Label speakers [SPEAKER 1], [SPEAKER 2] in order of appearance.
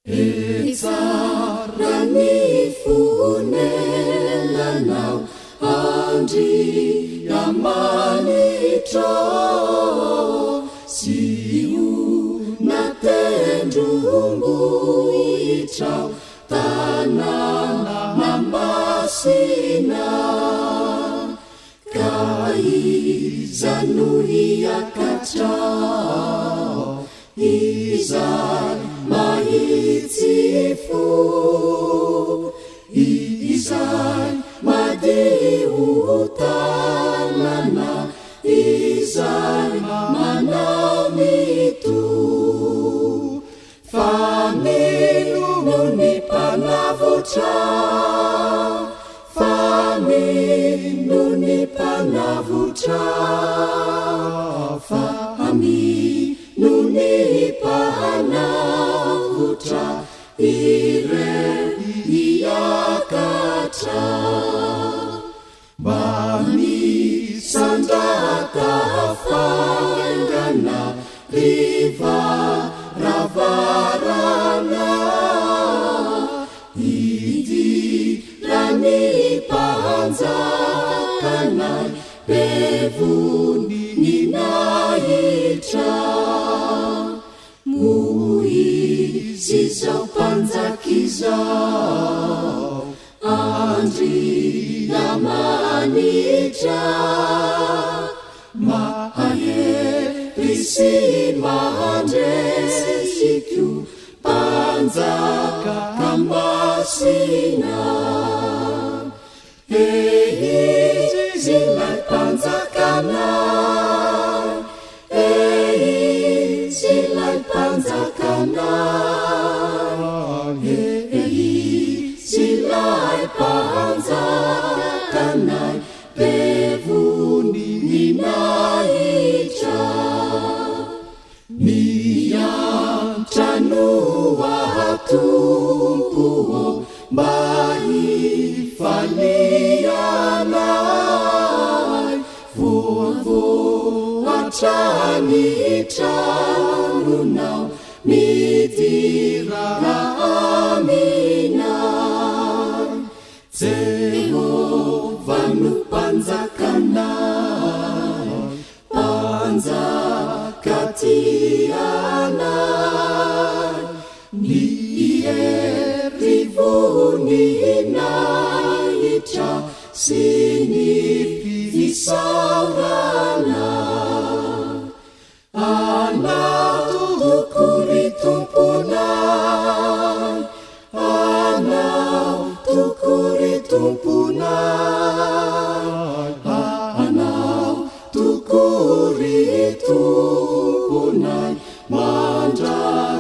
[SPEAKER 1] He tsara ny fonelanao Andriamanitra ô, Ziona tendrombohitrao, Tanàna masina. Ka iza no hiakatra ao, Izay mahitsy fo, Izay madio tanana, Izay manao ny to. Fa mino ny Mpanavotra, fa mino ny Mpanavotra, fa mino ny Mpanavotra, ireo hiakatra. Mba misandrata faingana ry varavarana Hidiran'ny mpanjakanay be voninahitra. Moa izy izao mpanjaka izao Andriamanitra mahery sy mahandresy koa Mpanjaka masina. He izy ilay Mpanjakanay, he izy ilay Mpanjakanay, he izy ilay Mpanjakanay be voninahitra. Miantra no aho Tompo ô mba hifalianay Voavoatra ny tranonao midira aminay Jehovah no Mpanjakanay Mpanjaka tia anay, ny hery voninahitra sy ny fisaorana. Anao tokoa ry Tomponay, Anao tokoa ry Tomponay, Anao tokoa ry Tomponay mandrakizay.